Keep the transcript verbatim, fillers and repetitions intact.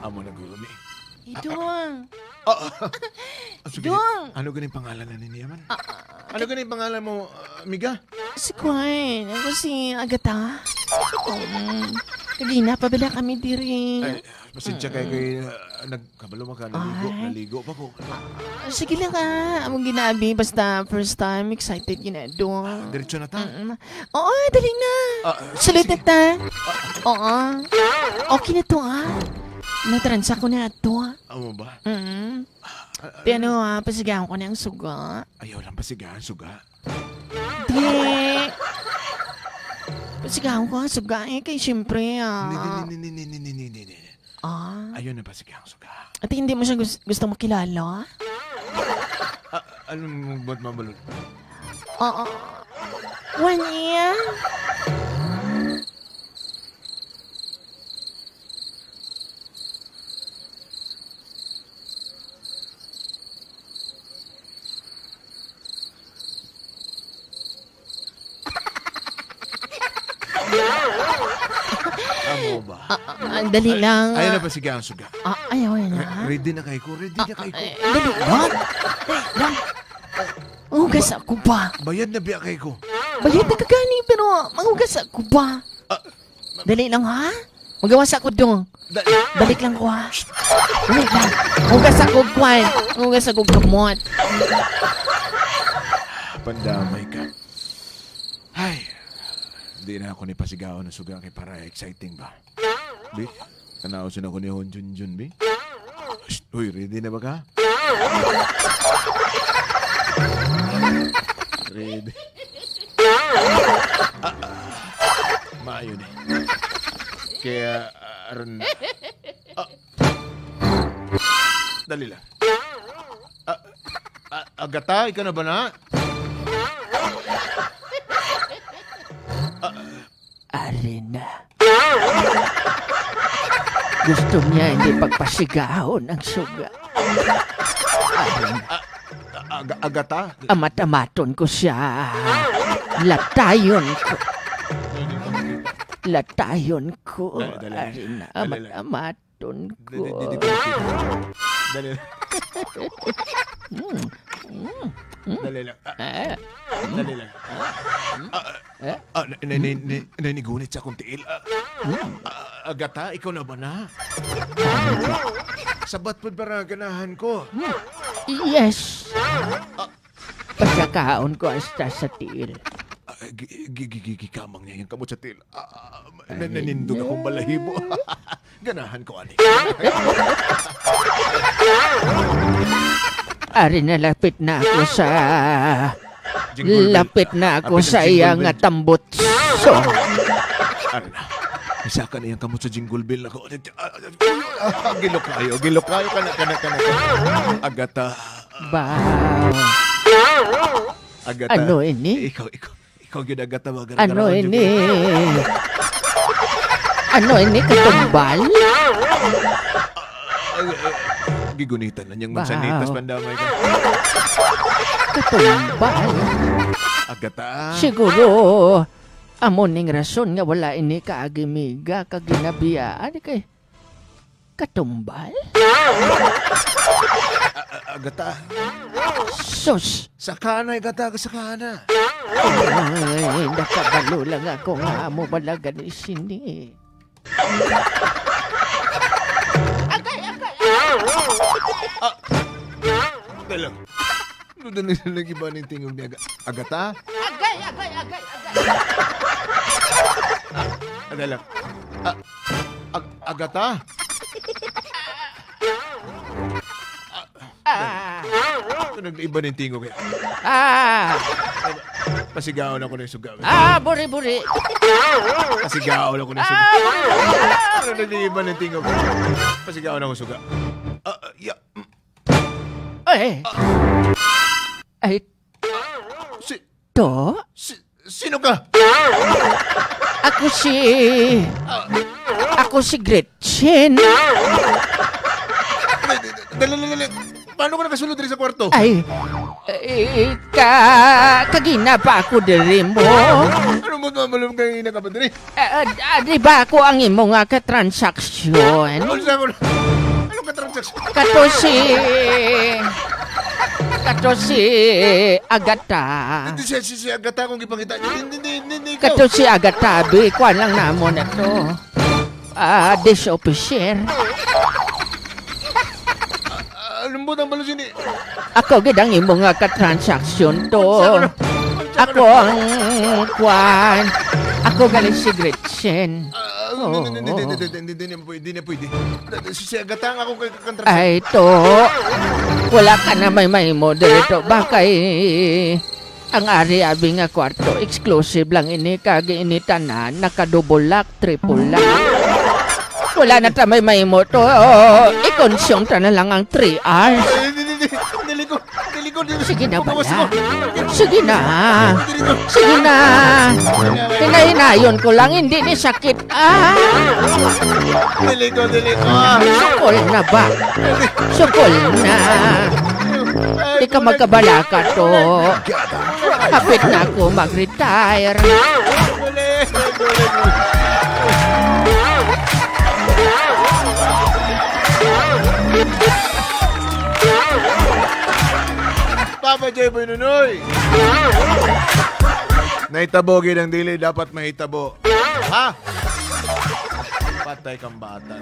Amo na guro ni. Idong. Ah, ah, sige. Dong. Ano ganing pangalan na niya man? Ah, ah, Ano ganing pangalan mo, ah, amiga? Si Kwan. Ako si Agata. Um, kagina pa bala kami diri. Ay, pasensya kay, kay, ah, nag-, kabalo man ka, naligo, Ay. naligo pa ko. Ah, sige lang, ah. Among ginabi, basta first time, excited gina, Dong. Ah, diretso na ta? Mm. Oo, dali na. Ah, Sulit sige. na ta. Oo. Okay na to, ah. Natransa ko na to, ah. Amo ba? Mm. Ah, Ti ano, ah, pasigawan ko na ang suga. Ayaw lang pasigawan, suga. Di. Pasigawan ko ang suga, eh, kay siyempre, ah. Hindi, hindi, hindi, hindi, hindi, hindi. Ah. Ayaw na pasigawan ang suga. Ate, hindi mo siya gus-, gusto makilala? Ah, ano mo ba't mabalon? Oo. One year? Amo ba? Ah, ah, ang dali Ay, lang, ayaw ah. na pasigawan ang suga. Ah, ayaw na. Re-, ready na kay ko, ready na Ah, kay ko. eh, dali lang. Dali lang. Hugas ako ba? Bayad na biya kay ko. Bayad na ka gani, pero manghugas ako ba? Ah, Dali lang, ha? Magawas ako, Dong. Da- Balik lang ko, ha? Dali lang. Hugas ako, Kwan. Hugas ako, kamot. Pandamay ka. Ay, di na ako ni pasigawan ang suga kay para exciting ba? Bi, tanaw sa nako ni Hon Junjun, bi. Shh, uy, ready na ba ka? Ready. Ah, ah, maayo ni. Kaya, ah, aron, ah, dali lang. Ah, ah, Agata, ikaw na ba na? Ah, Ari na. Gusto niya hindi pagpasigahon ang suga. Ari na. Ah, ah, aga-, agata? Amat-amaton ko siya. Latayon ko. Latayon ko. Dali, dali. Ari na. Dali, dali. Amat-amat. Ton Di, di, di, di ko ko. Makita. Dali lang. Mm. Mm. Mm. Dali lang. Ah, Eh. Dali lang. Ah, Eh. ah, na, na, na, na, nanigunit sa akong tiil. Ah, Mm. ah, Agata, ikaw na ba na? Sabat pud para ganahan ko. Mm. Yes. Ah, Pasakaon ko hasta sa tiil. Ah, gi-, gi-, gi-, gi-, gikamang niya yung kamot sa tiil. Ah, ah, na-, Ay, nanindog akong no. balahibo. Ganahan ko, ani. Ari na, lapit na ako sa, Jingle bell. lapit na ako Lapit sa ang jingle iyang bell. tambutso. Ari na. Isa ka na yung kamot sa jingle bell na ko. Ah, ah, ah, gilo kayo, gilo kayo, kana, kana, kana, kana. Agata. Ba? Agata. Ano ini? Ikaw, ikaw, ikaw gyud, Agata, ba? Ano ini? Ano ini, katumbal? Ay, ay, gigunitan na niyang Wow. magsanitas, pandamay ka. Katumbal. Agata. Siguro, amo ning rason nga wala ini kaagi miga kag ginabiyaan, kay Katumbal? A-, a-, Agata. Sus! Sakana, Agata, sakana. Ay, nakabalo lang ako nga amo bala gani sini. Agay, agay! Ah! Dali lang. Ano na nila nag-iba ning tingog ni Aga-, Agata? Agay, agay, agay, agay. Ah, dali lang. Ah, Ag-, Agata? Ah. Ito, nag-iba na yung tingog, eh. Ah. Pasigaon ako ng suga, eh. Ah, buri-buri. Pasigaon ako ng suga. Ah, buri-buri. Ano, nag-iba na yung tingog? Pasigaon ako ng suga. Ah, ah, ya-, mm. Ay. Ah. Ay. Si- To? Si-, sino ka? Ako si, Ah. ako si Gretchen. Dali, dali, dali, dali. Paano ka nakasulod diri sa kwarto? Ay, Eh, ka, kagina pa ako diri mo. Ano mo, mamalum kay ina ka pa diri? Ah, ah, di ba ako ang imo nga katransaksyon? Ano sa ako? Ano ka transaksyon? Kato si, kato si Agata. Hindi siya, si, si Agata akong ipangita. Hindi, hindi, hindi, hindi ko. Kato si Agata, bi, kuwan lang namon na to. Ah, dish officer. Ah, lambot ang balos ini. Ako gid ang imo nga katransaksyon to. Ako ang kwan. Ako gali si Gretchen. Ah, Oo. Hindi, hindi, hindi, hindi, hindi, hindi, hindi, hindi pwede, hindi pwede. Si, si Agatang ako kay kakontra. Ay, to. Wala ka na may mahimo dito. Bakay ang ari abi nga kwarto, exclusive lang ini, kag ini tanan naka-double lock, triple lock. Wala na ta may mahimo to. Oh, i-consume ta na lang ang three hours. Ay, hindi, hindi, hindi. Dili ko, dili ko, dili ko. Sige na bala. Sige na. Sige na. Hinay-hinayon ko lang, hindi ni sakit. Ah! Dili ko, dili ko. Sukol na ba? Sukol na. Di ka magkabalaka to. Hapit na ako mag-retire. Papa J. Boy Nunoy. Nahitabo gid ang dili dapat mahitabo. Ha? Patay kang bata.